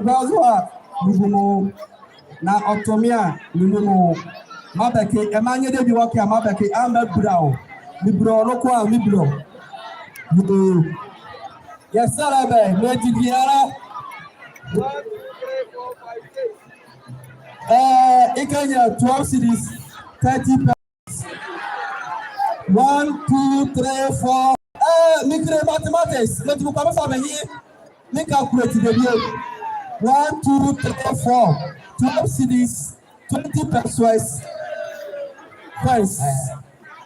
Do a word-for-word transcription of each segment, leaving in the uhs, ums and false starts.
Bɛbazo a, mebu mo. Na ɔto me a, mebu mo. Mabɛke, ɛmaa nyɛdie bi wɔ ɛke a, mabɛke, a mebula wɔ. Mebula wɔ noko a, mebula wɔ. Yoo. Yɛsɛlɛ bɛ, medi biala. Ɛɛ, ɛkɛ nyɛ twelve cedis, thirty per- One, two, three, four. Ɛɛ, mekile mathematics. Medi mo kpalɛ mefa me nye me calculate bie. One, two, three, four. Twelve cedis, twenty pesewas. Coins.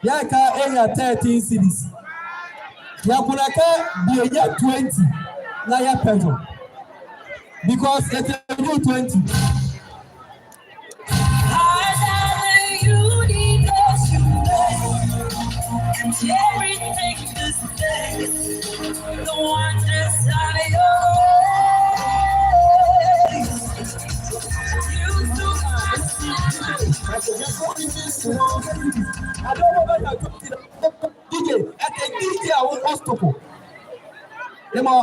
Yɛka ɛnyia thirteen cedis. Yɛkpondɛ kɛ bie ɛnyia twenty na yɛpɛ zo. Because ɛtɛnwu twenty. D J, ɛkɛ D J a wɔ stop. Yemɔ,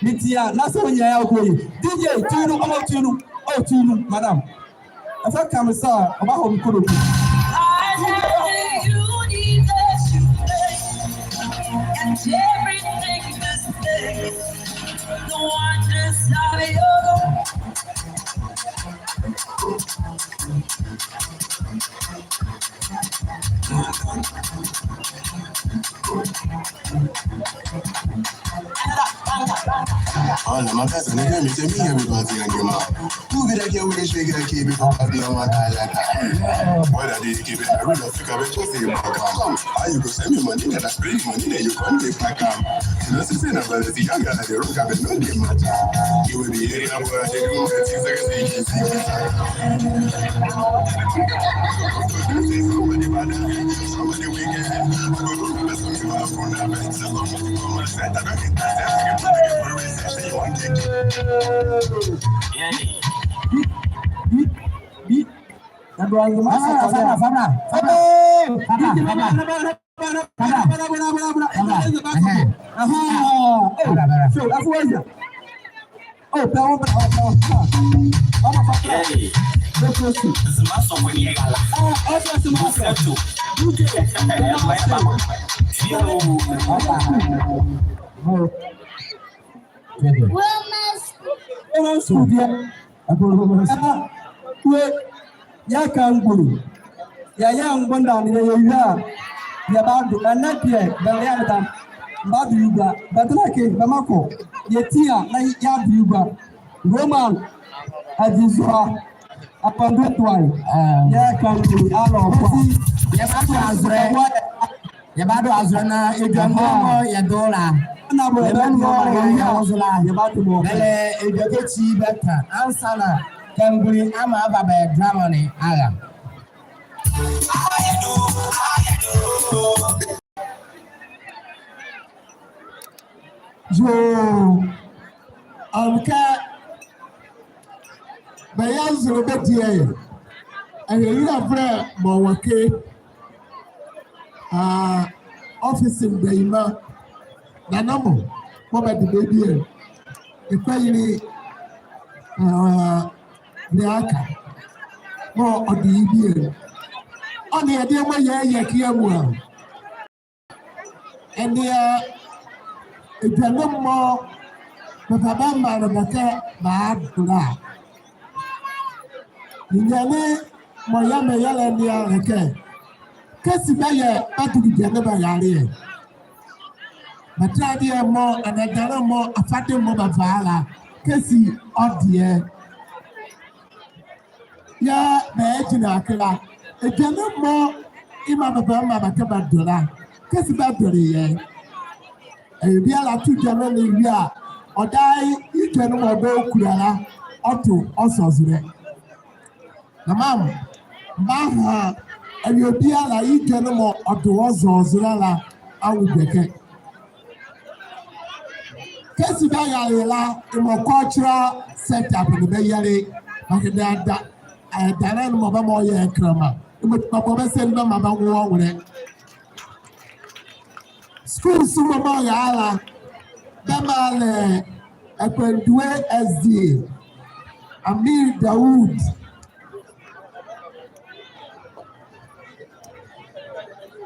metia, na sɛ ɔnyia ya ɔkɔ ye. D J, tunu, ɔmɔ tunu, ɔ tunu, madam. Ɛfa ka me saa, ɔbahɔ me kodoku. Ɔɔ, na makaza, na kɛ mete me yɛ me ba te ange ma. Who be that girl with the shake that keep it from the one I like? What I did keep it, I really think I was just saying, come. How you go send me money, that I spend money, that you come take my come. You know, since I never let the young girl at the rock, I bet no name matter. You will be here, I'm going to do my things like a thing. Women's school deɛ. Ɛba, we, yɛka mgbulu. Yɛyɛ mgbonda ne yɛwie a, yɛbado. Ɛnɛ deɛ, bɛyɛ meda. Bado yigua. Bɛtena ke, bɛmakɔ. Yɛtia na yɛado yigua. Roman, Adizua, Akwandu Tuai. Yɛka mgbulu, alɔ kwa. Yɛbado azolɛ. Yɛbado azolɛ na edwɛkɛ mɔɔ yɛdo la. Yɛbado mɔɔ yɛdo la. Bɛlɛ edwɛkɛ ti bɛka. Ansa na Kambuli ama ava bɛ drama ne ara. Yoo, ɔnka bɛyɛ azolɛ bɛdie yɛ. Ɛyɛ yila frɛ mɔ wɔ ke. Aa, office mgbanyima, nana mɔ, mɔɔ bɛde bɛ bie, Ekwayili, aa, Briaka, mɔɔ ɔde ye bie. Ɔnea ɛdeɛ mɔɔ yɛyɛ ɛke amuala. Ɛnea edwɛkɛ mɔɔ bɛfa bɛmaa bɛ kɛ bɛado la. Ninyɛne mɔɔ yɛɛ mɛyɛlɛ ne a le kɛ, kɛsi bɛyɛ bɛdole edwɛkɛ bɛyale ɛ. Bɛtɛradeɛ mɔ, ɛnɛ dane mɔ, afade mɔ bɛva la, kɛsi ɔdeɛ. Yɛɛ bɛgyinla ɛke la, edwɛkɛ mɔ yemɔ bɛbɛmaa bɛ kɛ bɛdo la, kɛsi bɛdole yɛ. Ɛyɛ biala to edwɛkɛ ne wie a, ɔdaye edwɛkɛ mɔ ɔdaye ɔkulo la, ɔto ɔzɔzolɛ. Na mama, mbaha, ɛyɛ biala edwɛkɛ mɔ ɔdo ɔzɔzolɛ la, awo edwɛkɛ. Kɛsi bɛyale la, yemɔ cultural setup ne bɛyɛle, makɛda, da, ɛ, dane ne mɔ bɛmaa ɔyɛ kɛnlɛma. Yemɔ kpakpa bɛse ne bɛmaa bɛnwo ɔnwolɛ. Schools mɔ mɔɔ yɛra la, bɛmaa le Akwandue S D A. Amir Daoud,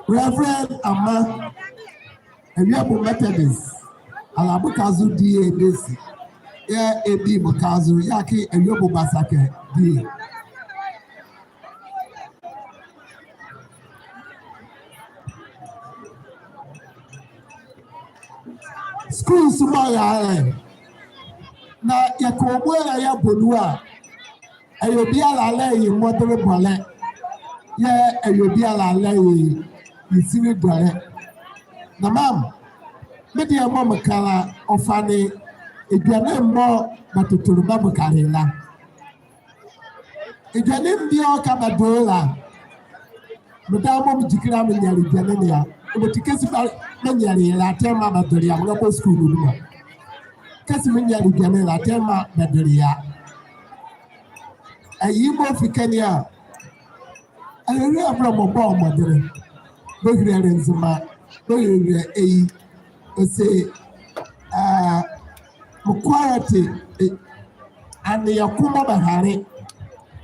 Reverend Ama, Awiebo Methodist, ala boka zo D A bɛsi, yɛɛ ɛdi boka zo, yɛɛ akee Awiebo Basake D A. Schools mɔɔ yɛra la, na yɛka ɔ mɔɔ yɛra yɛ Bonia a, ɛyɛ biala la yɛ mɔdele bɔlɛ, yɛɛ ɛyɛ biala la yɛ, yɛ sili dɔlɛ. Na mmamaa, me deɛ mɔɔ meka la, ɔfa ne edwɛne mɔɔ bɛtotole bɛbokale ye la. Edwɛne biala a ɔka bɛdo ye la, me daa mɔɔ megyikile a menyɛle edwɛne ne a. Ɔti kɛzi bɛ, menyɛle ye la, atɛmaa bɛdole ye a, menrɛbɔ school ne duma. Kɛzi menyɛle edwɛne ye la, atɛmaa bɛdole ye a. Ayi mɔɔ fi ɛkɛ ne a, Alualu Abrɔmɔ bɔɔ mɔdele. Bɛhilele Nzema, bɛhilele Ayi. Ɔse, ah, mekwati, eh, aneɛ ko mɔɔ bɛhale,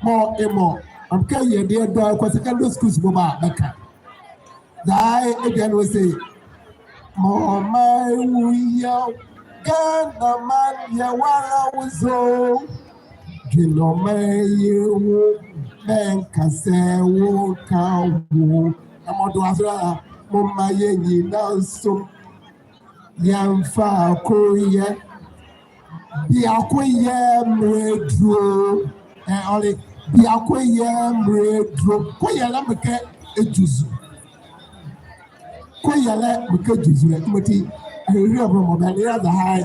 mɔɔ, eh, mɔɔ, ɔnka yɛ deɛ dɔ kɔ secondary schools mɔɔ bɛka. Daa edwɛne ne ɔse, mɔɔ maa ewu yɛ, Ghana man yɛ wala wo zo. Dwenle ɔmaa yɛ wo, bɛnka sɛ wonka wo. Na mɔɔ do azo la, mɔɔ maa yɛ nyinaa nso yɛmfa koyɛ. Biako yɛ mrɛ duro. Eh, ɔle, biako yɛ mrɛ duro. Koyɛlɛ mekɛ edwu zo. Koyɛlɛ mekɛ edwu zo. Yemɔti, Alualu Abrɔmɔ bɛnea zɛhae,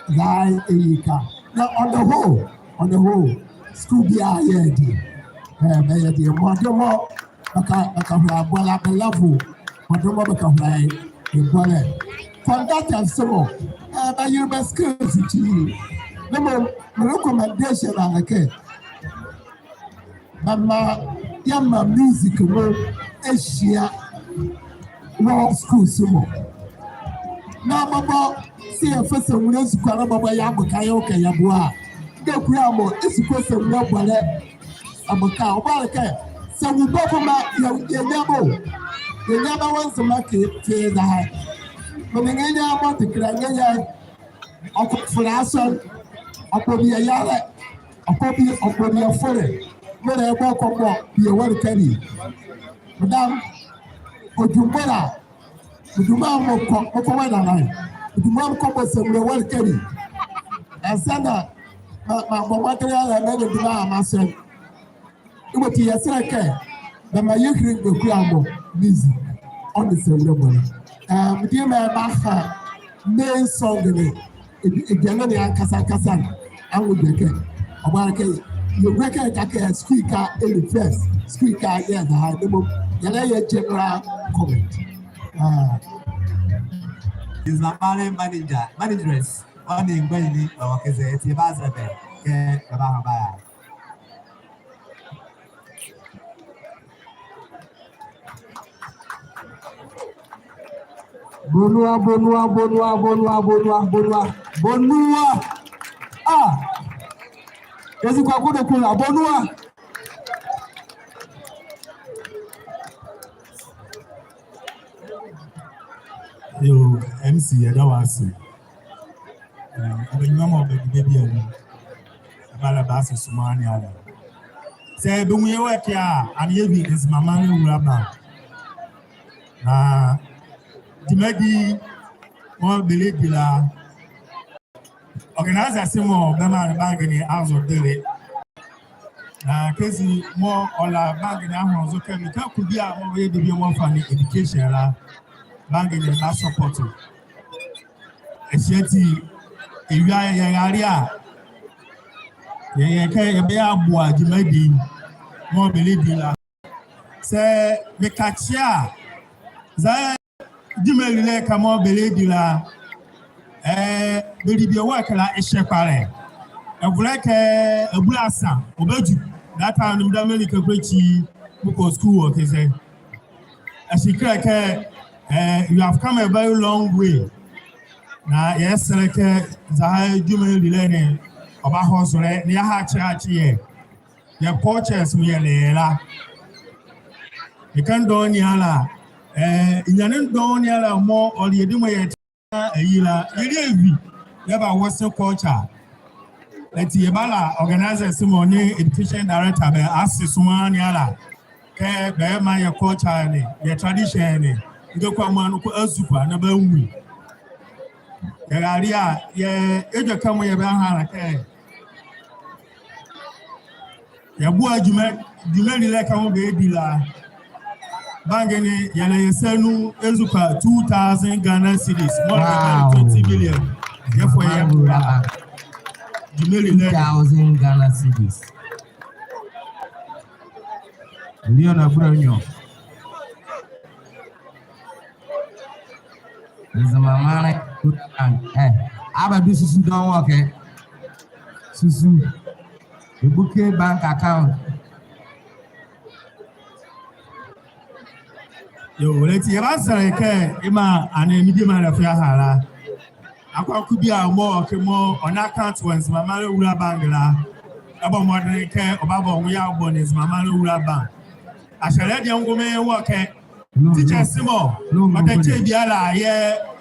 zɛhae ɛyika. Na on the whole, on the whole, school biala yɛɛ deɛ. Eh, bɛyɛ deɛ. Mɔɔ de mɔɔ bɛka, bɛkahole abɔlɛ, bɛ level. Mɔɔ de mɔɔ bɛkahole abɔlɛ. Conductors mɔ, eh, bɛyele bɛ skills ti. Na mɔɔ, me recommendation a le kɛ, bɛmaa yɛmaa music mɔ ɛhyia wɔ schools mɔ. Na bɔbɔ sɛ yɛfa Samulo Esukoa na bɔbɔ yɛboka yɛ wɔ kɛ yɛboa a, dɛ kula mɔ Esukoa Samulo bɔlɛ ɛboka. Ɔboalekɛ, Samulo bɔbɔ ma yɛ, yɛnyia bɛ o. Yɛnyia bɛ wɔ Nzema kɛ, kɛ zɛhae. Mɔɔ ne nyɛnyia mɔɔ dekila nyɛnyia. Ɔkɔ fole asɔne, ɔkɔ bie yalɛ, ɔkɔ bie, ɔkɔ bie fole, melɛ ɛbɔ ɔkɔ bɔ bie ɛwɔle kɛbi. Medame, ɔdwu mbɔlɛ, ɔdwu mbɔlɛ mekɔ, mekɔ wɔ ɛnana ye, ɔdwu mbɔlɛ mekɔ bɔ Samulo ɛwɔle kɛbi. Ansaana, ma, mabɔ mɔdele ala mɛnyɛ ɔdwu mbɔlɛ a masɔne. Yemɔti yɛsɛlɛ kɛ, bɛmaa yɛhile dɛ kula mɔ, music, ɔ nee Samulo bɔlɛ. Eh, mediema ɛbaha main song ne, ɛ, edwɛne ne ankasa ankasa ne, anwo edwɛkɛ. Ɔboalekɛ, yɛgua kɛ, kɛ, kɛ, school ɛke ɛle first, school ɛke yɛɛ zɛhae, na mɔɔ, yɛlɛyɛ general comment. Ah. Nzema manager, managers, ɔ nee mgbanyinli, ɔ, kɛzi, ɔti bɛazɛlɛ bɛ, kɛ, bɛbaha bɛaya. Bonia, Bonia, Bonia, Bonia. Ah! Esukoa Kodo Kula, Bonia. Yoo, M C, yɛda wɔ ase. Eh, ɔbanyinli mɔɔ bɛdi bɛ biala nu. Ɛbala bɛ ase somaa ne ala. Saa bɛnwu yɛ wɔ ɛke a, ɛnee yɛvi Nzema maanle ewulaba. Na gyimadi mɔɔ bɛlɛdi la, organizers mɔɔ bɛmaa bɛbahile ne azo dele. Na kɛzi mɔɔ ɔla bahile ne ahɔnzo kɛ mekɛ ko biala mɔɔ bɛyɛ debie mɔɔ fane education la, bahile ne bɛasupport. Ɛhye ati, ewia yɛrale a, yɛyɛ kɛ yɛbɛyɛ aboa gyimadi mɔɔ bɛlɛdi la. Saa mekakye a, zɛhae gyimanyelilɛ ɛke mɔɔ bɛlɛdi la, eh, bɛlɛdi bie wɔ ɛke la, ɛhyɛ kpalɛ. Ɛvolɛ kɛ abule asa, ɔbadwu. That time ne medame mele Kakuletyi, mekɔ school wɔ ɛke saa. Ɛhye kile kɛ, eh, you have come a very long way. Na yɛsɛlɛ kɛ zɛhae gyimanyelilɛ ne, ɔbahɔ zolɛ, na yɛahakyelɛ akye yɛ, yɛ cultures mɔɔ yɛlɛyɛ la. Ɛkɛ ndɔɔnwo ne ala, eh, ɛnyane ndɔɔnwo ne ala mɔɔ ɔle yɛ diema yɛ Ayi la, yɛlɛvi yɛ Western culture. Ɛti yɛbala organizers mɔ nee education director bɛ ase somaa ne ala. Kɛ bɛmaa yɛ culture nee, yɛ tradition nee, ngakua mɔ noko azu kua na bɛanwu. Yɛrale a, yɛ edwɛkɛ mɔɔ yɛbahã la kɛ yɛboa gyima, gyima ne la kɛ mɔɔ bɛdi la. Bag ne, yɛlɛ yɛ sa nu, ezu kua two thousand Ghana cedis. Mɔɔ le twenty million. Yɛfɔle yɛboa gyima ne la. Two thousand Ghana cedis. Million abra nyo. Nzema maanle, eh, aba du susu dɔɔnwo kɛ susu. Ebuke bank account. Yoo, ɔlɛti yɛbazɛlɛ kɛ, yɛmaa ane mediema ne fɛɛ a la. Akwaku bie mɔɔ, ɔkɛ mɔɔ ɔnle account wɔ Nzema Maanle Wura Bank la, ɛbɔ mɔdenle kɛ ɔbabɔ nwo yeabɔ nee Nzema Maanle Wura Bank. Ahyɛlɛ ɛdeɛ ngome wɔ kɛ teachers mɔ, ɔtɛkyɛ biala yɛ,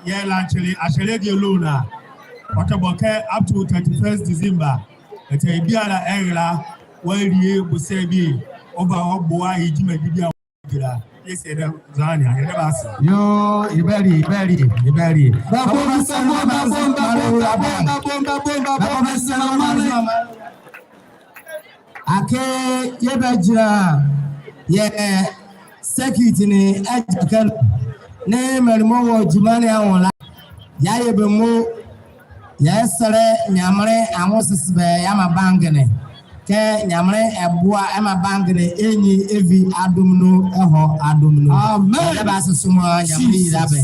yɛlankyele ahyɛlɛ ɛdeɛ loan a, ɔtɛbɔ kɛ up to thirty-first December. Ɛtɛ biala ɛrɛla, wɔalie bosea bie, ɔba ɔboa yɛ gyima bie a. Yoo, yɛbɛlie, yɛbɛlie, yɛbɛlie. Akee yɛbagyinla yɛ circuit ne agyakɛ ne menli mɔɔ wɔ gyima ne anwo la. Yɛayɛ bɛ mo, yɛsɛlɛ Nyamenle anwosesebɛ yeamaa bank ne. Kɛ Nyamenle ɛboa ɛmaa bank ne ɛnyi ɛvi adom nu ɛhɔ adom nu. Amen. Yɛda bɛ ase somaa, Nyamenle ɛyila bɛ.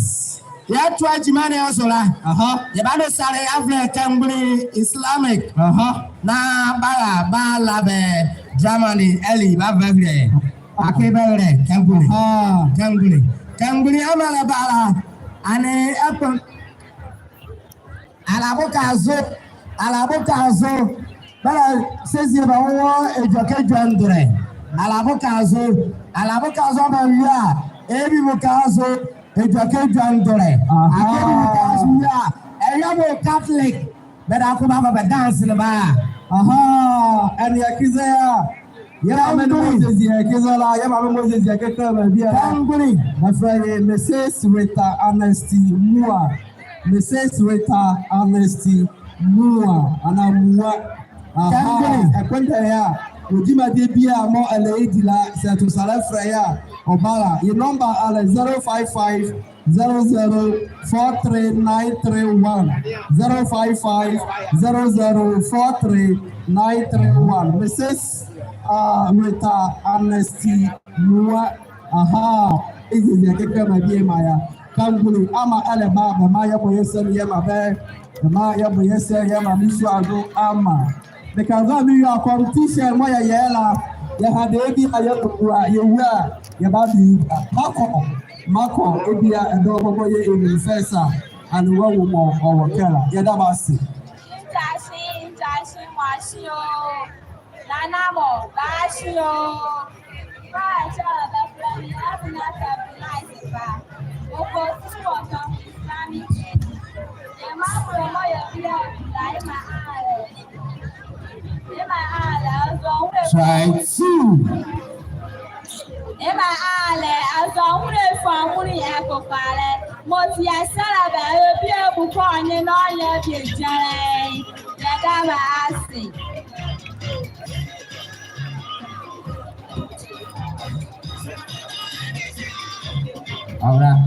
Yɛtoa gyima ne nso la. Aha. Yɛbado sale avɛlɛ Kangbuli Islamic. Aha. Na bala, bala bɛ drama ne ali bava ɛhile. Akee bɛhile Kangbuli. Aha. Kangbuli. Kangbuli amaa la bala. Ɛnee ɛkpɔn. Ala boka zo, ala boka zo. Bala sɛzie bɛ wɔ edwɛkɛ edwɛndolɛ. Ala boka zo, ala boka zo bɛ wia. Ebi boka zo, edwɛkɛ edwɛndolɛ. Aha. Akee ebi boka zo wia. Ɛyɛ mɔɔ Catholic. Bɛdako bava bɛ dance ne ba. Aha, ɛnee ɛke zɛ a. Yɛ maame ne Moses yɛ ɛke zɛ la, yɛ maame Moses yɛ ɛke zɛ la bie a. Kangbuli. Bɛfɛlɛ ye Missus Rita Ernest Mua. Missus Rita Ernest Mua, anaa Mua. Aha, Kangbuli. Ɛkpondɛ ye a, ɔgyimadeɛ biala mɔɔ ɛlɛyɛ ɛdi la, saa ɛto sale ɛfɛlɛ ye a, ɔbala. Ye number a le zero five five, zero zero four three nine three one, zero five five, zero zero four three nine three one. Missus, ah, Rita Ernest Mua, aha, eze ezi akekɛ maa bie maa yɛ. Kangbuli, amaa ɛlɛba, bɛmaa yɛbɔ yɛ sɛɛ yɛmaa bɛ, bɛmaa yɛbɔ yɛ sɛɛ yɛmaa bɛ nsuazo amaa. Meka nza mewie a, competition mɔɔ yɛyɛ la, yɛha debie a yɛbɛbua, yɛwie a, yɛbado ye. Makɔ, makɔ, ebia ɛdawɔ bɔbɔ yɛ ɛnli fɛɛ saa, ɛnee wɔawu mɔɔ ɔwɔ ɛkɛ la, yɛda bɛ ase. Ntashi, ntashi, mwashi o. Nana mɔ, bashi o. Ba cha ba plani, abuna ta nice ba. Oko su o ka mi. Yɛ ma promo yɛ bia, la yɛ ma ale. Yɛ ma ale, ɔzɔ wule. Try two. Yɛ ma ale, ɔzɔ wule fɔ wule ɛkpɔkpalɛ. Mɔɔ ti yɛ sala bɛ, yɛ bia bu kɔ nye nɔ yɛ bia jɛlɛ. Yɛda bɛ ase. All right.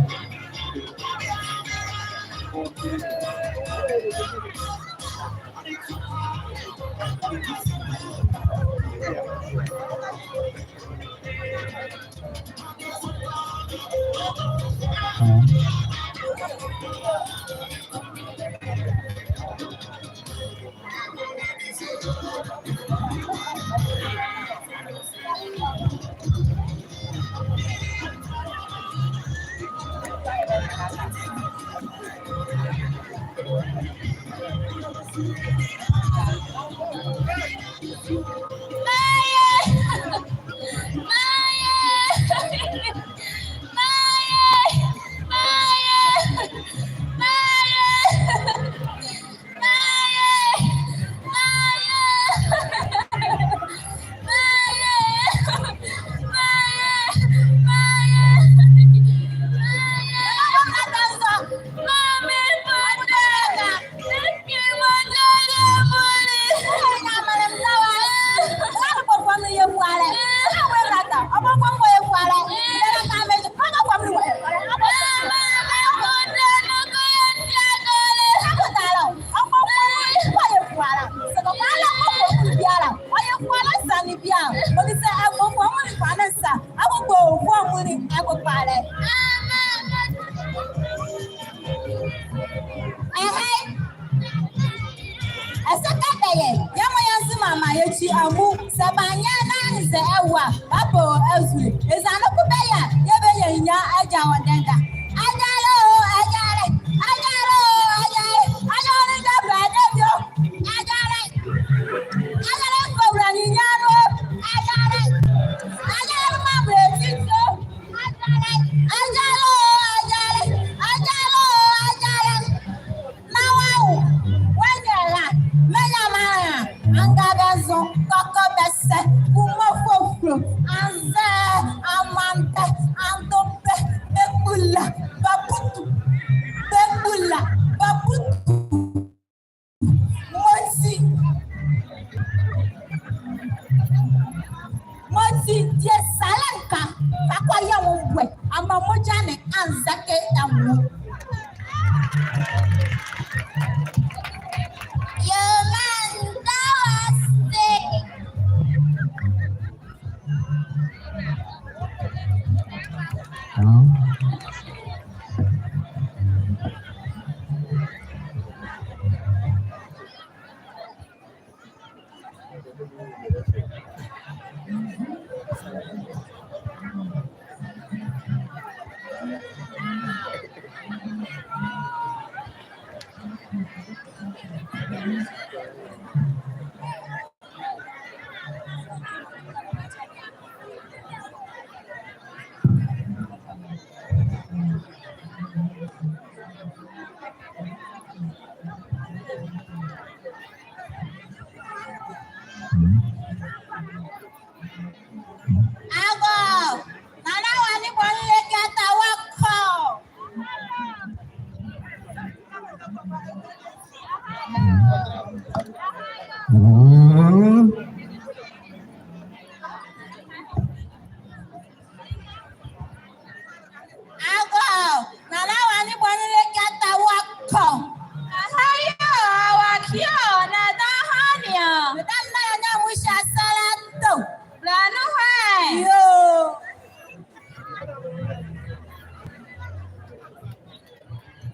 bie a, mɔɔ se ɛkpokpale mɔɔ ne fa ne nsa ɛkpokpale mɔɔ ne ɛkpokpale. Ɛhɛ. Ɛsɛ kɛ bɛyɛ yɛmɔ yɛ Nzema maanle yɛ ekyi amuala. Saa bɛanyɛ na anzɛɛ ɛwɔ a, bɛbɔ azule. Eza noko bɛyɛ a, yɛbanyia anyia agya wɔ dɛnda. Agyalɛ o, agyalɛ, agyalɛ o, agyalɛ, agyalɛ ne dɛbra dɛbi o, agyalɛ, agyalɛ fɔwula ne nyia no, agyalɛ, agyalɛ ne mɔɔ mrɛ titi o, agyalɛ, agyalɛ o, agyalɛ, agyalɛ o, agyalɛ. Na wɔawo, wɔanyia la, mɛnyia mara, angabɛnzo, kɔkɔbɛsɛ, kumɔ fofro, anzɛɛ, amantɛ, andobɛ, bɛkpula, babutu, bɛkpula, babutu. Mɔti, mɔti, die sa la nka, fa kɔyɛ wɔ bɔɛ, amaa mɔgya ne anzɛkye ɛ nwo. Yɛɛ, meda wɔ ase. Agoo, Nana Wani Boni Leki Ataa, wɔkɔ. Agoo, Nana Wani Boni Leki Ataa, wɔkɔ. Ahayo, awakio, na da hania. Medame na ya na musa sala to. Blanu hɛ. Yoo.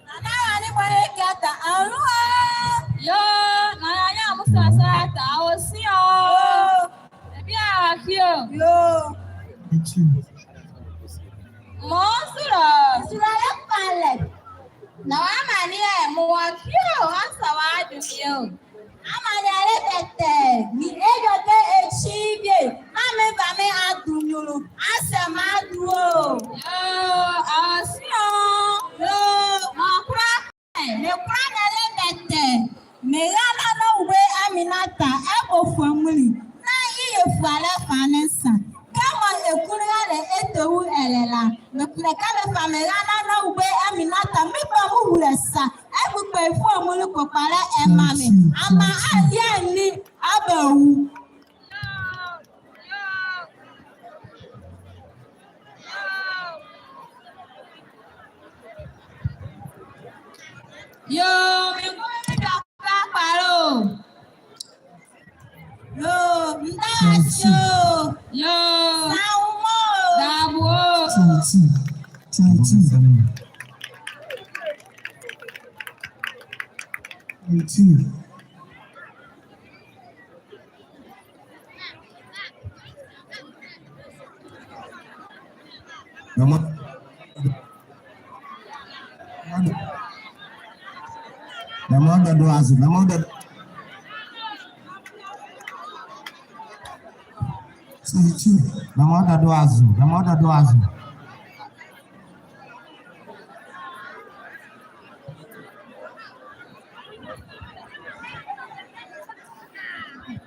Nana Wani Boni Leki Ataa, aluha. Yoo, na ya na musa sala to, osio. Yoo. Ebi awakio. Yoo. Mɔɔ nzule. Nzule le kpalɛ. Na wɔ amaneɛ, mewɔ kio, ansa wɔadu mi o. Amaneɛ le bɛtɛ, me edwɛkɛ ekyi bie, na meva me adu nyunlu, ansa meadu o. Yoo, ɔse o. Yoo, mɔɔ kola. Mekola ne le bɛtɛ. Mera na Nowue Aminata ɛbɔ fua mɔɔ li. Na ye yɛ fualɛ fa ne nsa. Kɛmɔ ekunle raalɛ ɛtɛwu ɛlɛ la, mekpondɛ kɛ mefa mera na Nowue Aminata, meba mewula sa. Ɛkpokpole fua mɔɔ li kpokpalɛ ɛmaa me. Amaa alie anli abawu. Yoo, me nkola me dɔ kpakpa lo. Yoo, meda wɔ ase o. Yoo. Saa wɔ mɔ o. Daabu o. Titi. Titi. Titi. Dama, dama ɔda do azo, dama ɔda. Titi, dama ɔda do azo, dama ɔda do azo.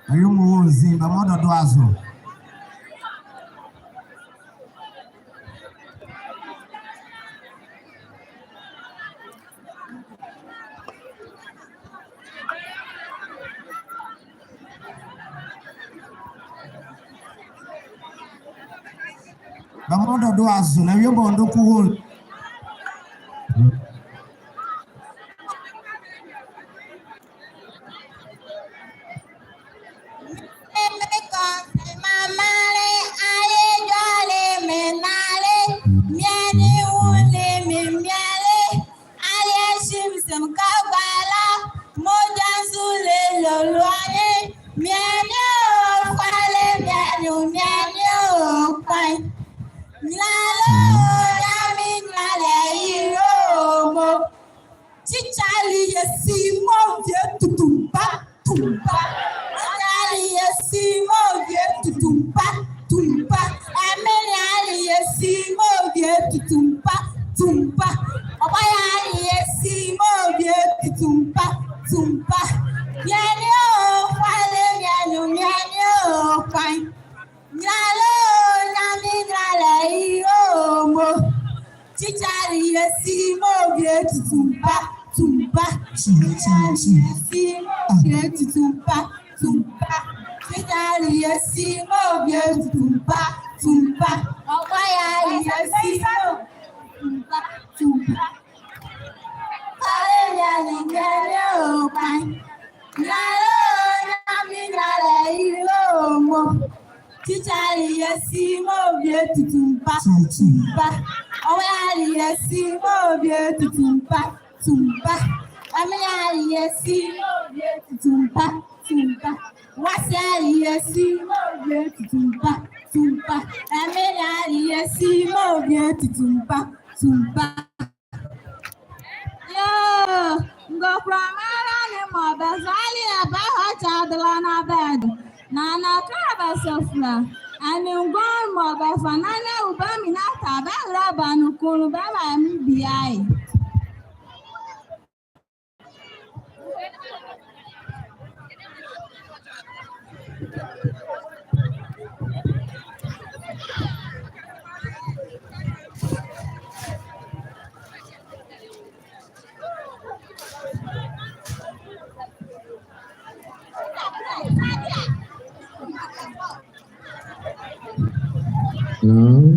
Awie mɔɔ wɔ nzi, bɛmɔ ɔda do azo. Bɛmɔ ɔda do azo, na awie mɔɔ ɔda do azo. Nyɛlɛ o, kpanyɛ. Nyɛlɛ o, Nyamenle, nyɛlɛ o, mo. Teacher Aliyesi Mɔɔ Vie Tutumpa, tumpa. Teacher Aliyesi Mɔɔ Vie Tutumpa, tumpa. Ɛmele Aliyesi Mɔɔ Vie Tutumpa, tumpa. Ɔbɔyɛ Aliyesi Mɔɔ Vie Tutumpa, tumpa. Nyɛlɛ o, kpanyɛ, nyɛlɛ o, kpanyɛ. Nyɛlɛ o, Nyamenle, nyɛlɛ o, mo. Teacher Aliyesi Mɔɔ Vie Tutumpa, tumpa. Teacher Aliyesi Mɔɔ Vie Tutumpa, tumpa. Teacher Aliyesi Mɔɔ Vie Tutumpa, tumpa. Ɔbɔyɛ Aliyesi Mɔɔ Vie Tutumpa, tumpa. Kpanyɛ, nyɛlɛ o, kpanyɛ. Nyɛlɛ o, Nyamenle, nyɛlɛ o, mo. Teacher Aliyesi Mɔɔ Vie Tutumpa, tumpa. Ɔwɛ Aliyesi Mɔɔ Vie Tutumpa, tumpa. Ɛmele Aliyesi Mɔɔ Vie Tutumpa, tumpa. Wase Aliyesi Mɔɔ Vie Tutumpa, tumpa. Ɛmele Aliyesi Mɔɔ Vie Tutumpa, tumpa. Yoo, ngɔkwula mara ne mɔɔ bɛzɔle ye bɛhɔ child la na bɛdo. Na na kala bɛsafula. Ɛnee ngɔne mɔɔ bɛfa na na uba mi na ta bɛra ba nu kunlu bɛba mi bie aye. Hello.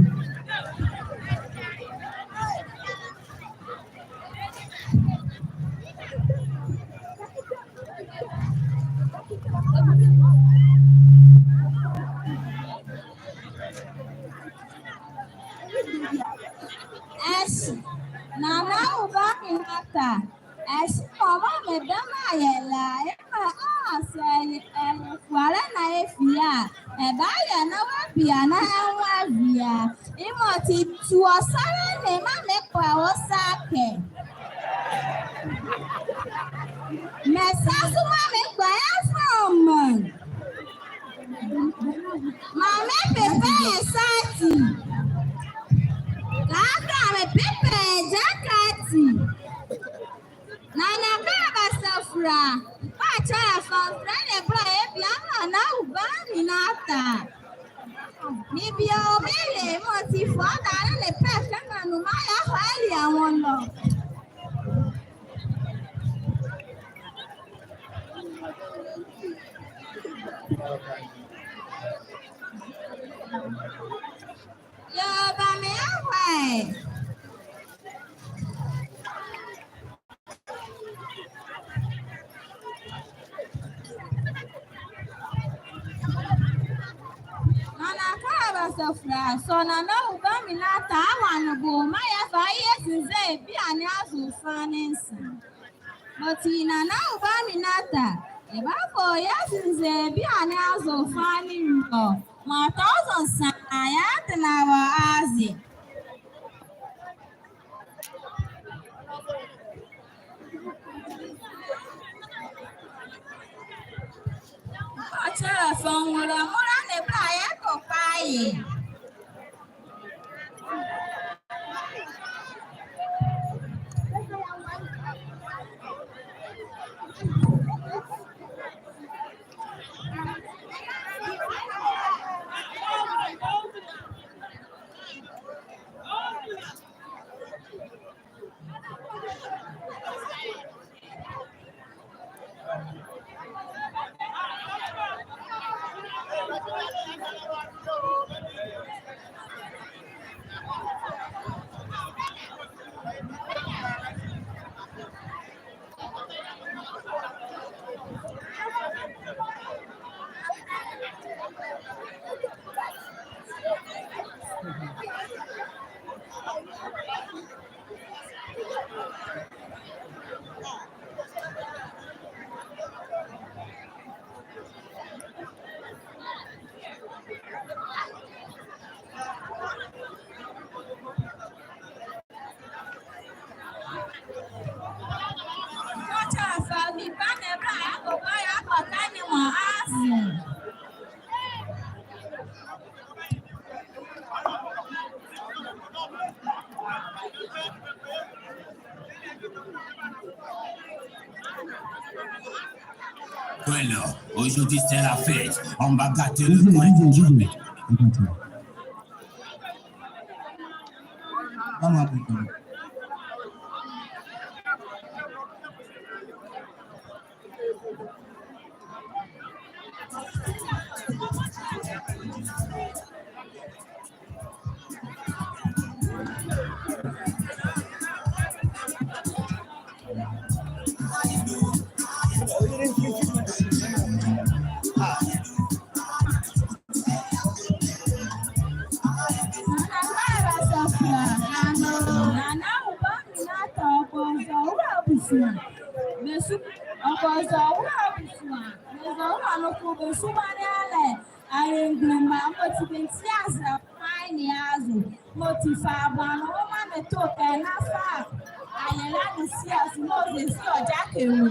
Ɛhye, Nana Uba Minata. Ɛhye mɔɔ mebɛ maa yɛ la, yemɔ a, saa yɛlɛfua la na yɛfia a, ɛbayɛ na wɔabia na ɛnwo avia. Yemɔti tu ɔ sa la ne maa mekpɔ wɔ sa kɛ. Mesa zo maa mekpɔ yɛ fɔɔ mɔ. Maa mepepa yɛ sa ati. Kɛkala mepepa yɛ gyakɛ ati. Na na kala bɛsafula. Mpakyɛw, yɛfa mfɛlɛ ne bɛla yɛbia Nana Uba Minata. Mebie ɔ bie yemɔti fɔɔ dane ne pɛ kɛ na nu maa yɛhɔ alie ɔ nwo nlɔ. Yoo, ba me yɛhɔ ɛ. Na na kala bɛsafula, sɔ Nana Uba Minata awane bo maa yɛfa yɛsinze ye biane azo fa ne nsa. Ɔti Nana Uba Minata, yɛbafo yɛsinze ye biane azo fa ne nlɔ. Mɔɔ tɔ zo nsa, yɛatɛnla wɔ aze. Ɔkyɛlɛ fɔɔ nwolɛ, nwolɛ ne bɛla yɛkɔ kpaye. Voilà, aujourd'hui c'est la fête. On va gâter le coin. Nana Uba Minata, ɔkpɔ Zɔwula abusua. Bɛsu-, ɔkpɔ Zɔwula abusua. Bɛ Zɔwula noko bɛsumanle a le Ayenguluma, mɔti bɛnti aza kwan ne azo. Mɔti fa bɔanwo maa ne tokɛ na fa ayɛla ne si azo na ɔzɛzi ɔgya kɛ nu.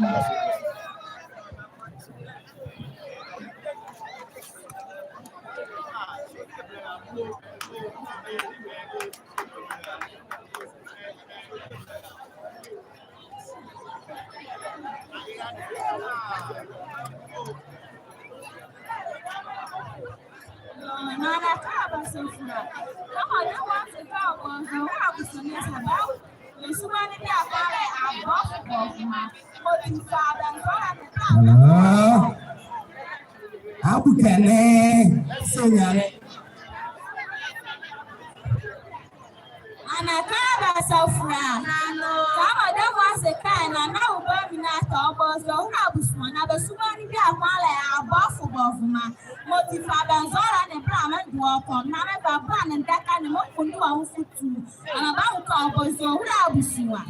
Hello. Abu kɛnɛ, Senyale. Anakaba safura. Kɛmɔ dɛmɔ ase kae Nana Uba Minata, ɔkpɔ Zɔwula abusua, na bɛsumanle bia kpalɛ abɔfo bɔfo ma. Mɔti fa bɛnzɔla ne bɛla mɛndoɔkɔ, na mɛva bɛla ne ndaka ne mɔkundu wa mfutu. Anaba nka ɔkpɔ Zɔwula abusua.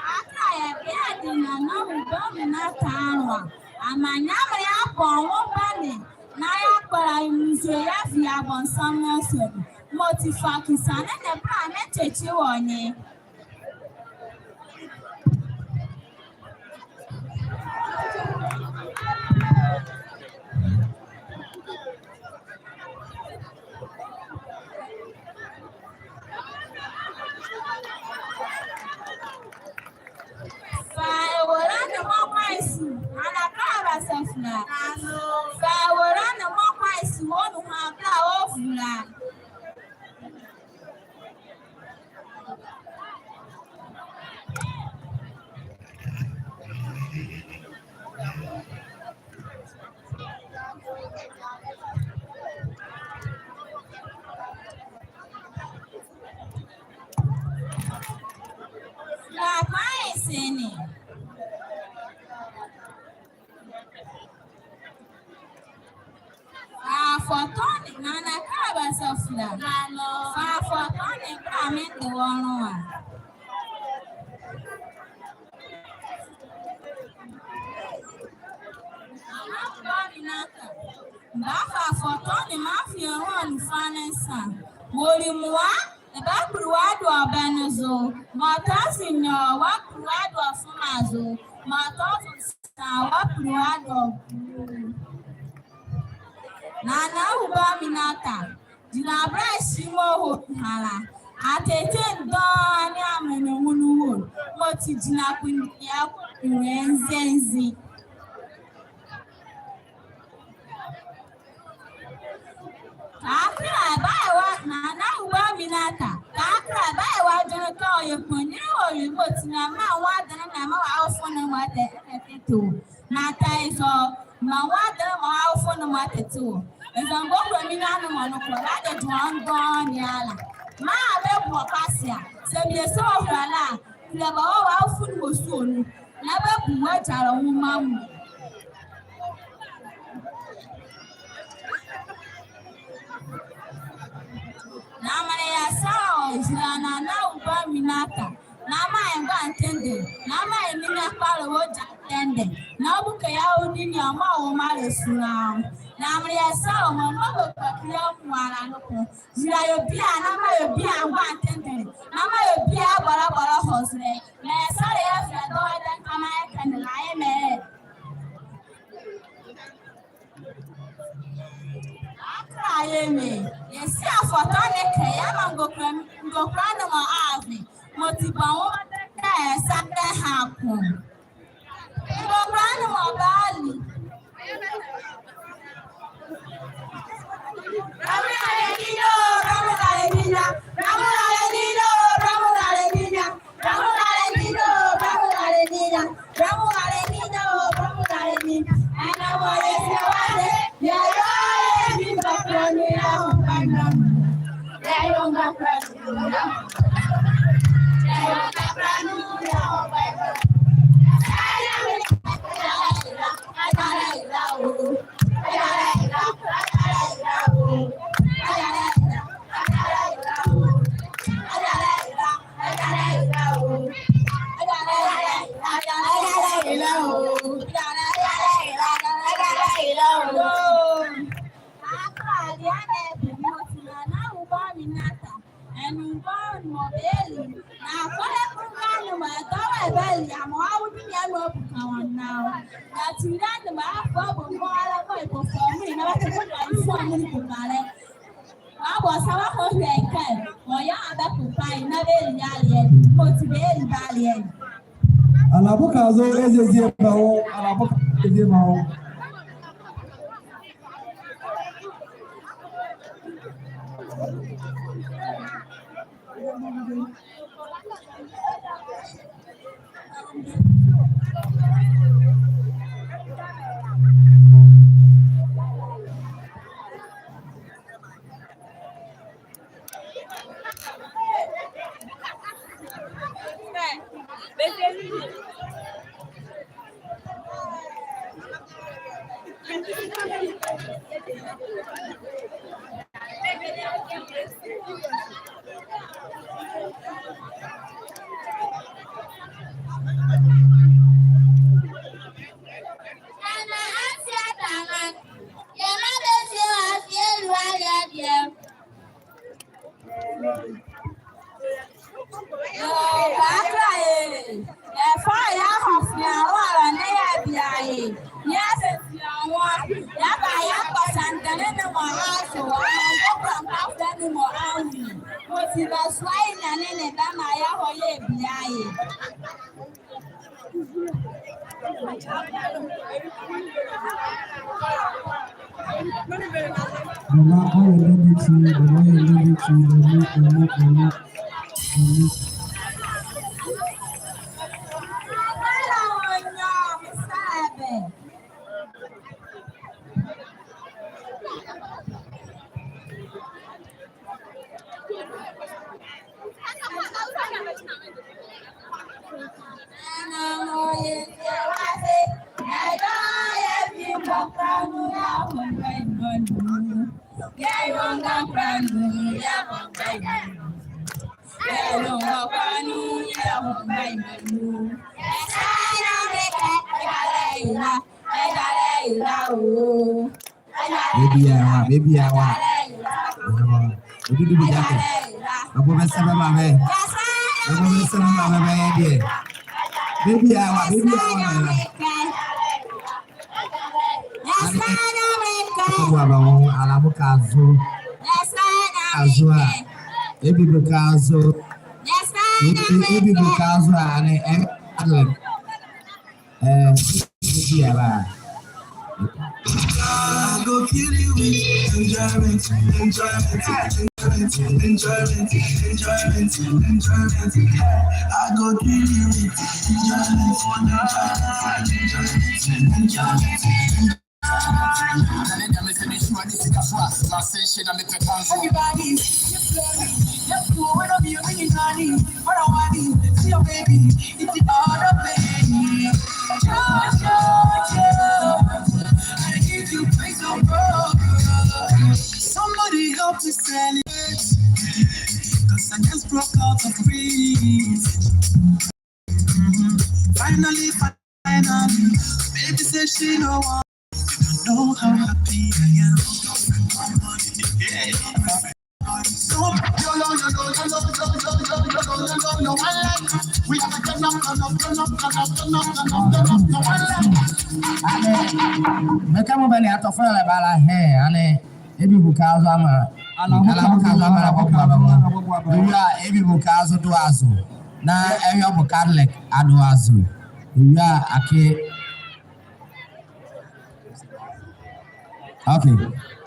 Aka yɛ bia di Nana Uba Minata anloa. Amaa Nyamenle abɔ ɔ nwo bane, na yeakpala ye nzule yeavi abɔnsam nɔnsuani. Mɔti fa kisane ne bɛla mɛkyekye wɔ nye. Fa ewola ne mɔ kɔ esi, Anakaba safura. Fa ewola ne mɔ kɔ esi, ɔnu ha bɛla ɔvula. La kɔ esi ne. Fa fɔtɔ ne, Nana Kaba safura. Fa fɔtɔ ne bɛla mɛnde wɔ nloa. Nana Uba Minata. Mebafa fɔtɔ ne meavi ɛ nloa nifane nsa. Mɔɔ li moa, ɛbakpulu wɔ adɔbɛ ne zo. Mɔɔ tɔ zi nyɔ, ɛbakpulu wɔ adɔfoma zo. Mɔɔ tɔ zo nsa, ɛbakpulu wɔ adɔbulu. Nana Uba Minata. Gyinabɛlɛhye mɔɔ hɔ biala, atete ndɔɔnwo nee amanehunu wɔ. Mɔti gyinakpondɛ ye akɔ nzenze. Kakra ɛbayɛ wɔ, Nana Uba Minata. Kakra ɛbayɛ wɔ adwenle kɛ ɔyɛ kpanyinli wɔ wie mɔti na mmaa nwo adenle na mmaa nwo awofo ne mɔɔ tɛ ɛkɛkɛte wɔ. Mata eza, mmaa nwo adenle mɔɔ awofo ne mɔɔ tɛte wɔ. Eza mgbokua minlea ne mɔ noko, la de dwonlɛ ndɔɔnwo ne ala. Mmaa bɛbu ɔ kpasua, saa bie sa ɔhula la, kile bɛwɔ wɔ awofo ne mɔ sua nu. Na bɛbu wɔ agyalɛ nwoma mu. Na mɔɔ yɛsɛlɛ wɔ Nzulɛ na Nana Uba Aminata. Na maa yɛ mgbantendɛ. Na maa yɛ ninyɛne kpalɛ wɔ gyakɛ tendɛ. Na ɔbuke yɛ awo ninyɛne mɔɔ ɔwɔ mɔɔ le su la. Na mɔɔ yɛsɛlɛ wɔ mɔɔ mɔɔ bɛkpakile amuala noko. Nzulɛ yɛ bie a, na maa yɛ bie a mgbantendɛ. Na maa yɛ bie a bɔlɔbɔlɔ hɔzɛlɛ. Na yɛsɛlɛ yɛ fɛlɛ dɔwɛdɛ kɛmɔ yɛ kɛ ne la yɛ mɛ. Akra yɛ mɛ, yɛsi afɔtɔ ne kɛ yɛmaa ngokula, ngokula ne mɔ ave, mɔti bɔ nwolɛ kɛ yɛsa kɛha ko. Ngokula ne mɔ bali. Ala boka zo eze zie ba o, ala boka eze zie ba o. Yoo, papa ye. Ɛfa yɛahɔ fia wala ne yɛbia ye. Yɛsisi anwo. Yɛba yɛkɔ sandane ne mɔ aso. Yɛkɔ mpafɛ ne mɔ awi. Mɔti bɛsoa ye nyane ne bɛmaa yɛhɔ yɛbia ye. Mama, ɔyɛ lady two, mama, ɔyɛ lady two, mama, mama, mama, mama. Baby awa, baby awa. Ɔ, odudu bie aka. Ɔbɔ bɛ sɛ bɛ ma bɛ. Ɔbɔ bɛ sɛ bɛ ma bɛ bɛ yɛ deɛ. Baby awa, baby awa. Ɔbɔ aba wɔ ala boka zo. Azo a. Ebi boka zo. Ebi, ebi boka zo a ne ɛm. Ɛɛ, biara. I go kill you with enjoyment, enjoyment, enjoyment, enjoyment, enjoyment. I go kill you with enjoyment, enjoyment, enjoyment, enjoyment. Everybody, just blow me, just blow me, when I'm here, when you got me, what I want is, see your baby, it's the other baby. Yo, yo, yo, I give you praise, oh, bro. Somebody help to send it. Finally, finally, baby says she don't want to know how happy I am. Yeah. Anee, mekɛ mɔɔ bɛ nee atɔfɔlɛ bɛ ala hɛ, anee, ebibuka azo amaa. Ala buka azo amaa, ala buka azo amaa. Ewie a, ebibuka azo dua azo. Na ewie ɔbo Catholic adua azo. Ewie a, akee. Okay.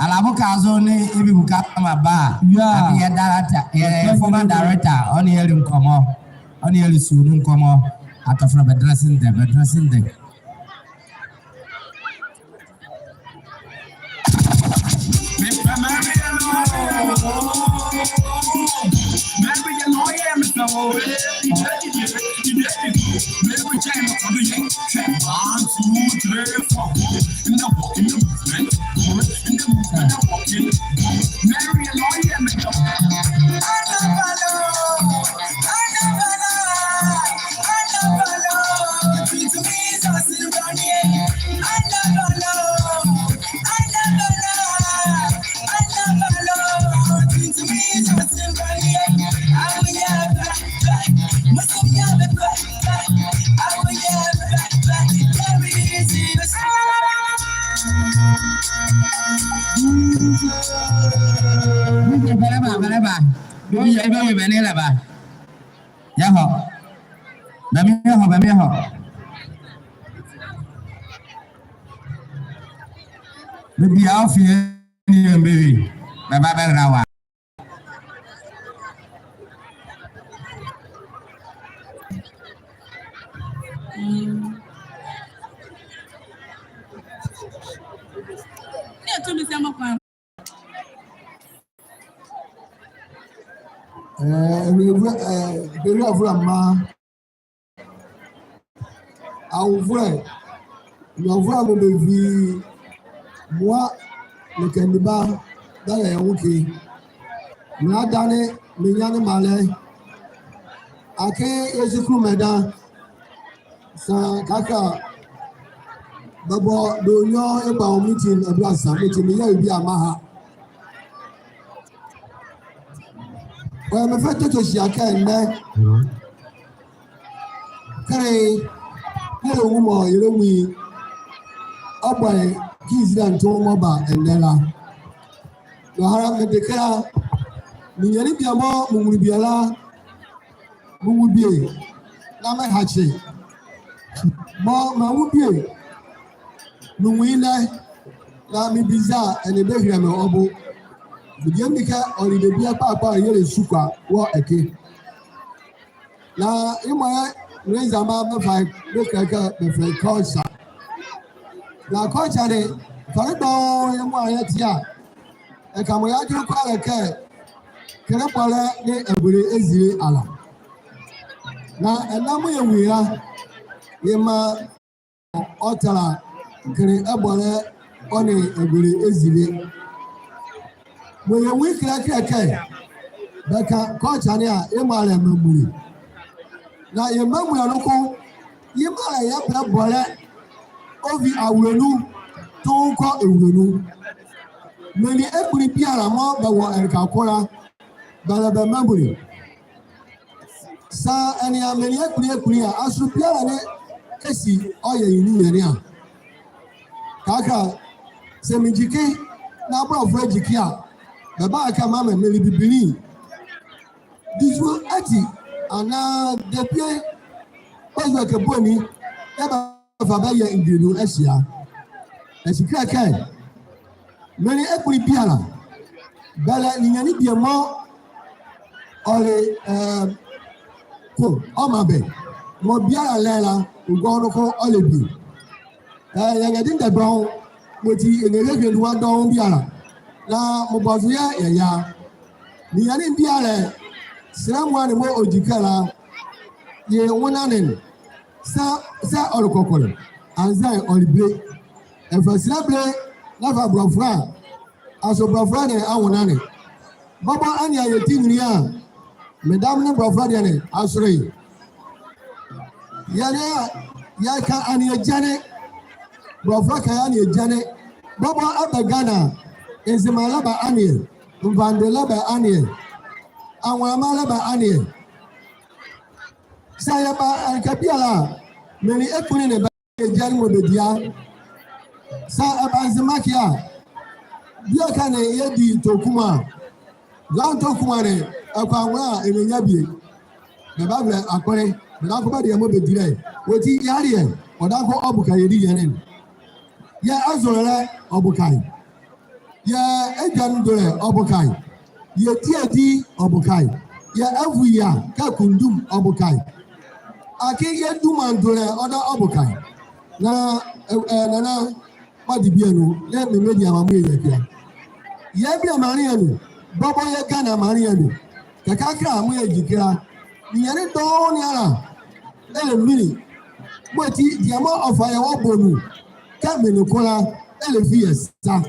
Ala buka azo nee ebibuka azo amaa bɛ a. Yeah. Akee yɛ director, yɛ former director, ɔ nee yɛle nkɔmɔ. Ɔ nee yɛle suu ne nkɔmɔ. Atɔfɔlɛ bɛdɛnla si ndɛ, bɛdɛnla si ndɛ. One, two, three, four. In the walk, in the movement, in the movement, in the walking. Mary and Lord, yeah, make up. Bɛlɛba, bɛlɛba. Bɛbi yɛ, bɛbi yɛ, bɛ nee ɛlɛba. Yɛhɔ. Bɛmɛ yɛhɔ, bɛmɛ yɛhɔ. Bɛbi yɛ ɔfi yɛ nee yɛ bɛbi. Bɛba bɛra wɔ. Ɛɛ, ɛɛ, bɛlɛba, bɛlɛba mmaa. Awovolɛ, nyɛvolɛ mɔɔ bɛvi moa nee kaniba dayɛ yɛ nwo ɛkɛ. Mraalɛ nee mrenya nee mraalɛ. Akee yɛsi kulu mɛda. Saa kɛkala bɛbɔ doonyɔ yɛba wɔ meeting, ɛbɛla saa meeting, meyɛ biala meha. Ɔyɛ me fɛ toto hyia kɛ ɛnɛ. Kɛlɛ, kɛlɛ wu mɔɔ yɛlɛnwu ye. Ɔbɔ ye kɛ Israel nto mɔɔ ba ɛnɛ la. Nɔhalɛ medekɛ la, menianyɛ bie mɔɔ menwunle bie la, menwu bie, na mehakye. Mɔɔ menwu bie, menwu ye ɛnɛ, na mebiza, ɛnee bɛhile me ɔ bo. Medie medi kɛ ɔle debie kpalɛ kpalɛ yɛlɛ sukua wɔ ɛkɛ. Na yemɔ yɛ Nzema bɛfa ye bɛkile kɛ bɛfɛlɛ ye culture. Na culture ne, ɛfane dɔɔnwo yemɔ a yɛte a, ɛka mɔɔ yɛadwenle kɔla kɛ, kelebɔlɛ nee agulo ezile ala. Na ɛnɛ mɔɔ yɛnwu ye la, yemaa ɔtɛla kelebɔlɛ ɔ nee agulo ezile. Mɔɔ yɛnwu ye kɛlɛkɛlɛ kɛ, bɛka culture ne a, yemɔ a le Mamule. Na yɛ Mamule noko, yemɔ a le yɛbɛlɛ bɔlɛ ɔvi awulo nu, tunkɔ ewulo nu. Menli ekpule biala mɔɔ bɛwɔ ɛleka ko la, bɛlɛ bɛ Mamule. Saa ɛnea menli ekpule ekpule a, asoo biala ne kɛsi ɔyɛ ye ninyɛne a. Kɛkala, saa megyikye, na Bolɔfo agyikye a, bɛbahaka bɛamaa me, menli bibili. Dizue ati, anaa debie, bɛzue kɛ boni, yɛɛ bɛ fa bɛyɛ ndie nu ɛhyia. Ɛhye kile kɛ, menli ekpule biala, bɛlɛ ninyɛne bie mɔɔ ɔle, ɛɛ, ko ɔmaa bɛ. Mɔɔ biala lɛ la, ngɔnlɔ noko ɔlɛ bie. Ɛɛ, yɛnyɛ dendɛ dɔɔnwo, mɔti yɛnyɛ yɛhwie nuhua dɔɔnwo biala. Na mɔɔ bɔzo yɛɛ yɛya. Ninyɛne biala, sɛlɛ mɔɔ ne mɔɔ ɔgyi kɛ la, ye nwo nane ne. Saa, saa ɔle kɔkɔlɛ, anzɛɛ ɔle bile. Ɛfa sɛlɛ bile, na fa Bolɔfo a, asoo Bolɔfo ne anwo nane. Bɔbɔ ɛnea yɛti nrianle a, Medame nee mɔlɛfoɔ deɛ ne, asore. Yɛne a, yɛka aneɛ gyane. Mɔlɛfoɔ ka aneɛ gyane. Bɔbɔ ɛbɛ Ghana, Nzema la bɛ aneɛ, Mvande la bɛ aneɛ, Anwama la bɛ aneɛ. Saa yɛba anka biala a, menli ɛkunle ne ba aneɛ gyane mɔɔ bɛdua. Saa ɛba Nzema ɛke a, bie ɛke ne yɛdi ntokuma a, la ntokuma ne, ɛkɔ anwonla a, ɛnrɛnyia bie. Bɛbavolɛ akpɔnle, bɛdankɔ bɛdeɛ mɔɔ bɛdi la. Wɔti yɛ adeɛ, ɔdankɔ ɔboka yɛdi yɛ ne. Yɛ azolɛ ɔboka ye. Yɛ edwɛkɛdolɛ ɔboka ye. Yɛ diadi ɔboka ye. Yɛ avuyia kɛ kundum ɔboka ye. Akee yɛ dumandolɛ ɔdaye ɔboka ye. Na, ɛ, ɛ, Nana, mɔɔ de bie nu, yɛɛ me mediama mɔɔ yɛ ɛke a. Yɛ Bia maanle ye anu, bɔbɔ yɛ Ghana maanle ye anu. Kɛkala mɔɔ yɛgyi ɛke la, ninyɛne dɔɔnwo ne ala ɛlɛminli. Mɔti deɛ mɔɔ ɔfa yɛ wɔ bɔ nu kɛ menli ko la, ɛlɛvi yɛ sa.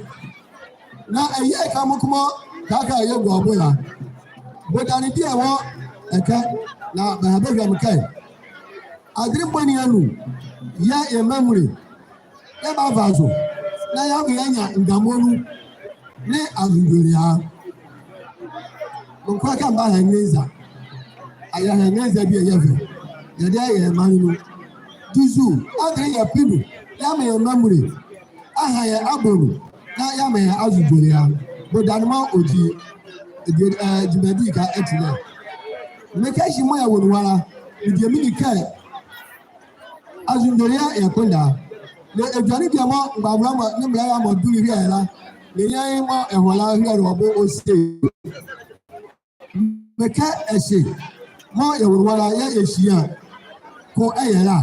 Na ɛyɛ ɛke mɔɔ ko mɔɔ kɛkala yɛgua ɔ bo la. Bɔdane bie wɔ ɛkɛ, na bɛha bɛhwɛ me kɛ, adenle boni anu yɛɛ yɛ maanle yɛbava zo, na yɛava yɛanyia ndamɔ nu nee anzodwolɛ a. Menkola kɛ mebaha nwenza. Yɛha nwenza bie yɛva. Yɛdayɛ yɛ maanle nu. Duzu, adenle yɛpɛ nu, yɛamaa yɛ maanle. Aha yɛ abɔ nu, na yɛamaa yɛ anzodwolɛ a. Bɔdane mɔɔ ɔti, ɛdie, ɛ, gyima di ɛke ɛte la. Mekɛ ɛhye mɔɔ yɛwɔ nu a la, medie menli kɛ anzodwolɛ a yɛkpondɛ a. Na edwɛkɛ bie mɔɔ mgbavolɛ mɔ nee mbɛlɛra mɔ dole ɛhye la, na yɛɛ mɔɔ ɛhɔ la ɛhye la ɔbo ɔse. Mekɛ ɛhye mɔɔ yɛwɔ nu a la yɛɛ ɛhyia ko ɛyɛ la.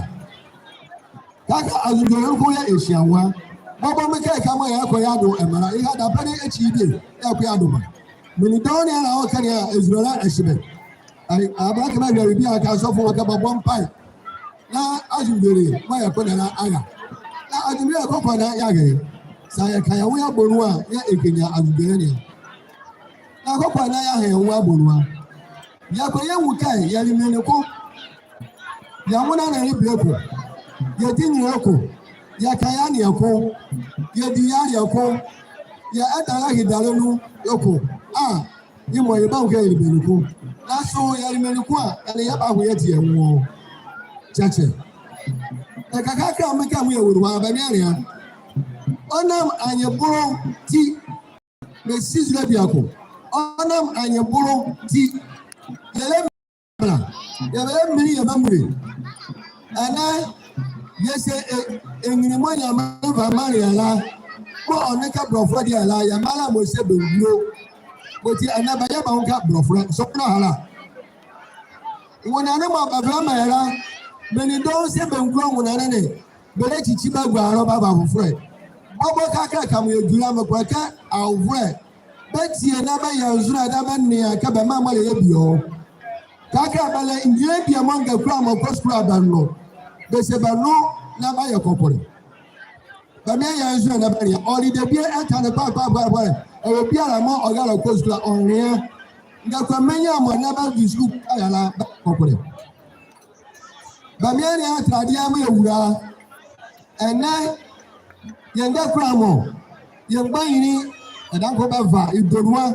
Kɛkala anzodwolɛ ko yɛɛ ɛhyia nwo a. Bɔbɔ mekɛ ɛke mɔɔ yɛkɔ yɛado ɛmɛ la, yɛha dapɛne ekyi bie yɛkɔ yɛado ma. Menli dɔɔnwo ne ala ɔkɛ ne a, ɛzule la ɛhye bɛ. Ai, abankɛ mehwɛle bie a, kɛ asɔfo wɔ ɛke bɛbɔ mpae. Na anzodwolɛ mɔɔ yɛkpondɛ la ara. Na anzodwolɛ kɔkɔa na yɛara ye. Saa yɛka yɛ nwo yɛbɔ nu a, yɛɛ ɛkɛnyia anzodwolɛ ne a. Na kɔkɔa na yɛaha yɛ nwo yɛabɔ nu a, yɛkɔ yɛnwu kɛ yɛle menli ko. Yɛ nwonlane le bie ko. Yɛdi nyele ko. Yɛka yɛ aneɛ ko. Yɛdi yɛ adeɛ ko. Yɛdala yɛ dale nu ko. A, yemɔ yɛbanwu kɛ yɛle menli ko. Nanso yɛle menli ko a, ɛnee yɛbaho yɛadi yɛ nwo kyɛkyɛ. Ɛkakakra mekɛ mɔɔ yɛwɔ nu a, bɛmaa yɛnlea. Ɔnam anyebolo ti, mesi zolɛ bieko. Ɔnam anyebolo ti, yɛlɛ bla, yɛbɛlɛminli yɛ maanle. Ɛnɛ, yɛse ɛ, ɛnrɛnli mɔɔ Nyamenle va maa yɛ la, mɔɔ ɔnle kɛ blɔfolɛ deɛ la, yɛmaa la mɔɔ se bɛngulo. Mɔti ɛnɛ bɛyɛ bɛnwu kɛ blɔfolɛ, sɔ kpondɛ ɔha la. Nwonane mɔɔ bɛvolɛ maa yɛ la, menli dɔɔnwo se bɛngulo nwonane ne, bɛlɛkyikyi bɛagua alɔ bɛava fofolɛ. Bɔbɔ kɛkala ɛke mɔɔ yɛdu la, mekpondɛ kɛ awovolɛ bɛtie na bɛyɛ nzonlɛ na bɛnea kɛ bɛ maanle mɔɔ ɛlɛyɛ bie ɔ. Kɛkala bɛlɛ nrɛlɛ bie mɔɔ ngakula mɔ kɔ sukulu a bɛnlo. Bɛse bɛnlo na bɛyɛ kɔkɔlɛ. Bɛmaa yɛyɛ nzonlɛ na bɛnea. Ɔle debie ɛtane kpalɛ kpalɛ kpalɛ kpalɛ. Ɛwɔ biala mɔɔ ɔrale kɔ sukulu a ɔnlea. Ngakula mrenyia mɔ na bɛdi sukulu kpalɛ la bɛyɛ kɔkɔlɛ. Bɛmaa yɛnlea atɛlɛdeɛ mɔɔ yɛwula. Ɛnɛ, yɛ ngakula mɔ, yɛ mgbanyinli, ɛdaye noko bɛva ye dɔ nu a.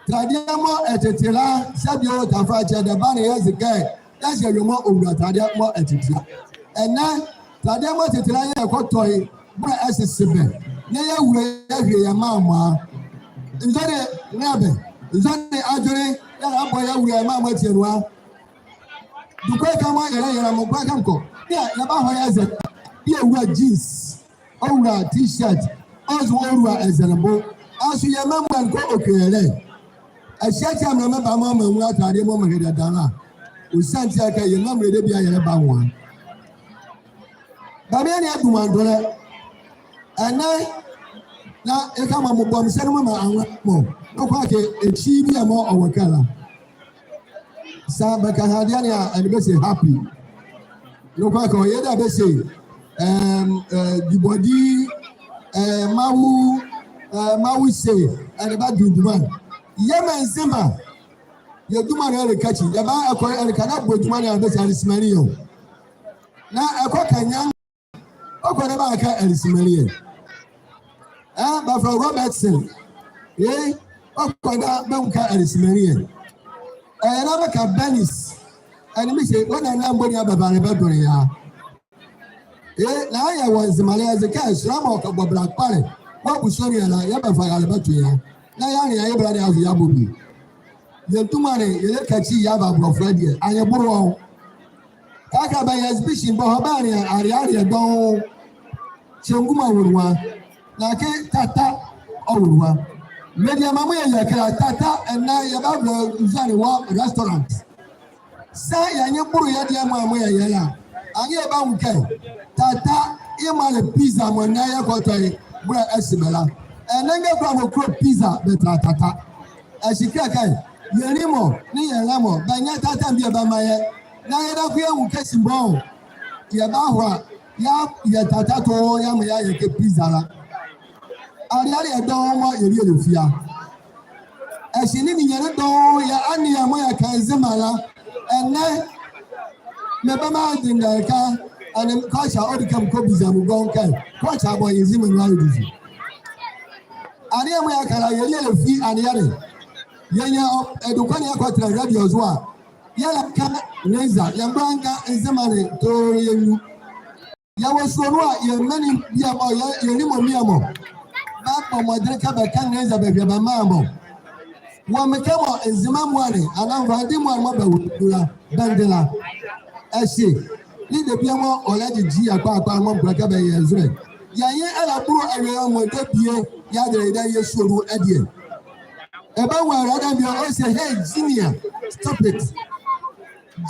Atɛlɛdeɛ mɔɔ ɛtete la, sɛbie ɔ tafrakyɛ, dɛba ne yɛze kɛ, yɛahyɛ awie mɔɔ ɔwula atɛlɛdeɛ mɔɔ ɛtete la. Ɛnɛ, atɛlɛdeɛ mɔɔ ɛtete la yɛɛ yɛkɔtɔ ye, bɛlɛ ɛsese bɛ. Na yɛawula yɛahile yɛ maanle mɔ a. Nzɔne ne bɛ, nzɔne adwenle, yɛlɛbɔ yɛawula yɛ maanle mɔ ati ɛ nu a. Dukɔ ɛke mɔɔ yɛlɛyɛ la mekpondɛ kɛ mekɔ. Yɛɛ, yɛbaha yɛazɛlɛ. Bie ɔwula jeans, ɔwula t-shirt, ɔzo ɔwula ɛzɛlɛbo. Aso yɛ maanle mɔ ɛnee ko ɔkile yɛ la? Ɛhye ati a menli meba mɔɔ menwu atɛlɛdeɛ mɔɔ mehe dɛdala. Ɔsiane ti a kɛ yɛ maanle debie a yɛlɛba nwo a. Bɛmaa yɛnlea dumandolɛ. Ɛnɛ, na ɛke mɔɔ mebɔ me se ne mɔɔ maa anwo mɔ. Noko akee ekyi bie mɔɔ ɔwɔ ɛke la. Saa bɛka hadeɛ ne a, ɛnee bɛse happy. Noko akee ɔyɛ dɛ bɛse, ɛm, ɛ, dibɔdi, ɛ, mawu, ɛ, mawu se, ɛnee bɛdunduma. Yɛɛ me Nzema. Yɛ duma ne ɛlɛkakyi, yɛba ɛkɔ ɛlɛka na bɔ duma ne a bɛse Alisimani yɛ o. Na ɛkɔ kanya, ɔkɔ na bɛaka Alisimani yɛ. Ɛɛ, bɛfɛlɛ Robertson. Ee, ɔkɔ na bɛnwu kɛ Alisimani yɛ. Ɛɛ, na bɛka Bernice. Ɛɛ, ne mese, wɔnana mboni a bɛbale bɛdole ye a. Ee, na yɛwɔ Nzema la, yɛze kɛ sula mɔɔ kɛbɔ bɛla kpalɛ wɔ abusua ne anu la, yɛbɛfa yɛalɛ bɛto ye a. Na yɛanlea ye bɛla ne azo yɛabɔ bie. Yɛ duma ne, yɛlɛkakyi yɛava Bolɔfo la deɛ, anyeboloa o. Kɛkala bɛyɛ exhibition bɛhɔ bɛanlea alealeɛ dɔɔnwo. Kyanguma wɔ nu a. Na kɛ Tata ɔwɔ nu a. Mediema mɔɔ yɛyɛ ɛkɛ la, Tata ɛnɛ yɛbava nzane wɔ restaurant. Saa yɛ nyebolo yɛ deɛ mɔɔ yɛyɛ la, ɛnee yɛbanwu kɛ Tata ye mɔɔ le pizza mɔɔ ɛnɛ yɛkɔtɔ ye, bɛlɛ ɛhye bɛ la. Ɛnɛ ngyɛ kola mɔɔ kulo pizza bɛtɛla Tata. Ɛhye kile kɛ, yɛlimo nee yɛ nlamɔ, bɛnyɛ Tata mbie bɛmmaa yɛ. Na yɛdako yɛnwu kɛ simbɔ, yɛbahola yɛayɛ Tata tɔɔ yɛamaa yɛayɛ kɛ pizza la. Alealeɛ dɔɔnwo mɔɔ yɛliele fie a. Ɛhye nee ninyɛne dɔɔnwo yɛ aneɛ mɔɔ yɛka Nzema la. Ɛnɛ, mebɛ meadendɛ ɛleka, ɛnee culture ɔdi kɛ mekɔbiza me gɔnwo kɛ, culture bɔ ye Nzema nu a ɔdi zo? Aneɛ mɔɔ yɛka la yɛliele fie aneɛ ne. Yɛnyia ɔ, ɛdokɔ ne yɛkɔtɛnla radio zo a, yɛlɛka Nrenza, yɛmgbala nga Nzema ne tɔɔ yɛnwu. Yɛwɔ sua nu a, yɛ menli bie mɔ, yɛ, yɛ nrimɔ bie mɔ. Bɛbɔ mɔdenle kɛ bɛka Nrenza bɛhile bɛ maa mɔ. Wɔ mekɛ mɔ Nzema muala ne, anaa Nvande muala ne mɔɔ bɛwɔ nu la, bɛnde la. Ɛhye, nee debie mɔɔ ɔlɛgyegye yɛ kpalɛ kpalɛ mɔɔ mekpondɛ kɛ bɛyɛ nzolɛ. Yɛnye ɛlɛbolo awie mɔɔ debie, yɛagyakye yɛ sua nu ɛdeɛ. Ɛbanwu ɛlɛda bie, ɔse, hey, Junior, stop it.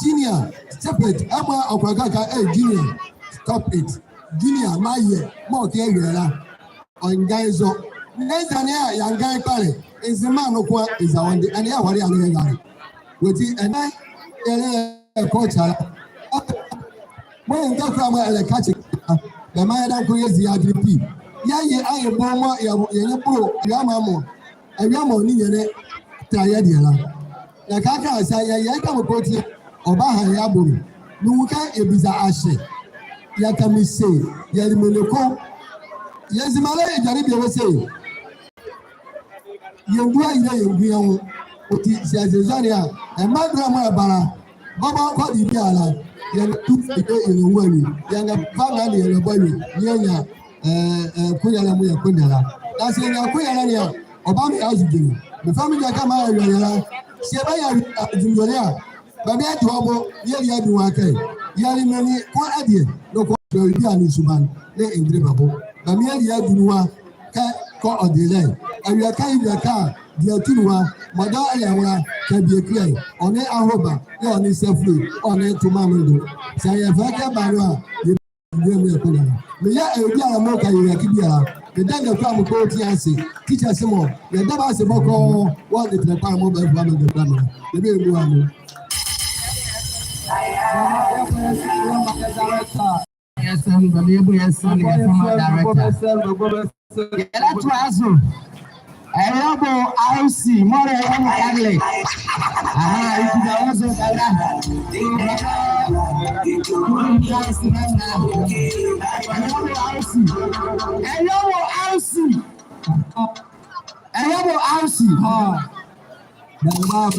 Junior, stop it. Ɛmɔ ɔkɔ ɛkɛ, hey, Junior, stop it. Junior, mayɛ, mɔɔ kɛ ɛwie la. Ɔngan zo. Nrenza ne a, yɛangan kpalɛ. Nzema noko a, eza wɔnde. Ɛnee yɛahɔle a, yɛangan. Wɔti ɛnɛ, yɛlɛ culture la. Mɔɔ yɛnga kola mɔɔ ɛlɛkakye. Bɛmaa yɛdayɛ noko yɛzi yɛ adwenle pi. Yɛaye anyebolo mɔɔ yɛ, yɛ nyebolo, yɛ amuala mɔ. Awie mɔɔ ninyɛne tɛla yɛ deɛ la. Na kɛkala saa yɛyɛ kɛ mɔɔ kɔti a, ɔbaha yɛ abolo. Menwu kɛ yɛbiza ahyɛ. Yɛka me se, yɛle menli ko. Yɛ Nzema la yɛdwɛkɛ bie wɔ se, yɛngu ayila yɛngu yɛ nwo. Ɔti saa yɛze zɔhane a, ɛmba dɔla mɔɔ ɛba la. Bɔbɔ kɔde biala, yɛntu ɛde yɛnwu awie. Yɛnva nane yɛnlɛbɔ awie. Yɛnyia, eh, eh, koyɛlɛ mɔɔ yɛkpondɛ la. Na saa yɛnyia koyɛlɛ ne a, ɔbamaa yɛazo gyinli. Mefa me gyakɛ maa awie la. Saa yɛbayɛ awie, eh, gyinli a, bɛmaa yɛde wɔ bo, yɛle yɛ dunli kɛ yɛle menli ko ɛdeɛ, noko bɛwɔ bie a ne subaŋ nee ɛngyile bɛ bo. Bɛmaa yɛle yɛ dunli kɛ kɔ ɔde lɛ. Awie ka ye wie ka a, deɛ tu nu a, mɔɔ dɔ ɛlɛnwonla, ka bie kile, ɔ nee Ahoba, nee ɔ nee Safri, ɔ nee Tomando. Saa yɛfa kɛ balo a, yɛ Meyɛ ɛyɛ biala mɔɔ ka yɛ ɛke biala. Meda ngyakua mɔ kɔti ase. Teachers mɔ, yɛda bɛ ase bɔkɔɔ wɔ ɛtɛlɛ kpalɛ mɔɔ bɛfa bɛ ngyakua mɔ. Yɛbɛmua mɔ. Yɛsɛm bɛ, yɛbɔ yɛsɛm, yɛ former director. Yɛlɛtoa zo. Ɛyɛ wɔ R C, mɔɔ ɛyɛ wɔ Catholic. Aha, ɛkuta wɔ zo dada. Ɛyɛ wɔ R C, ɛyɛ wɔ R C. Ɛyɛ wɔ R C. Ɛyɛ wɔ R C.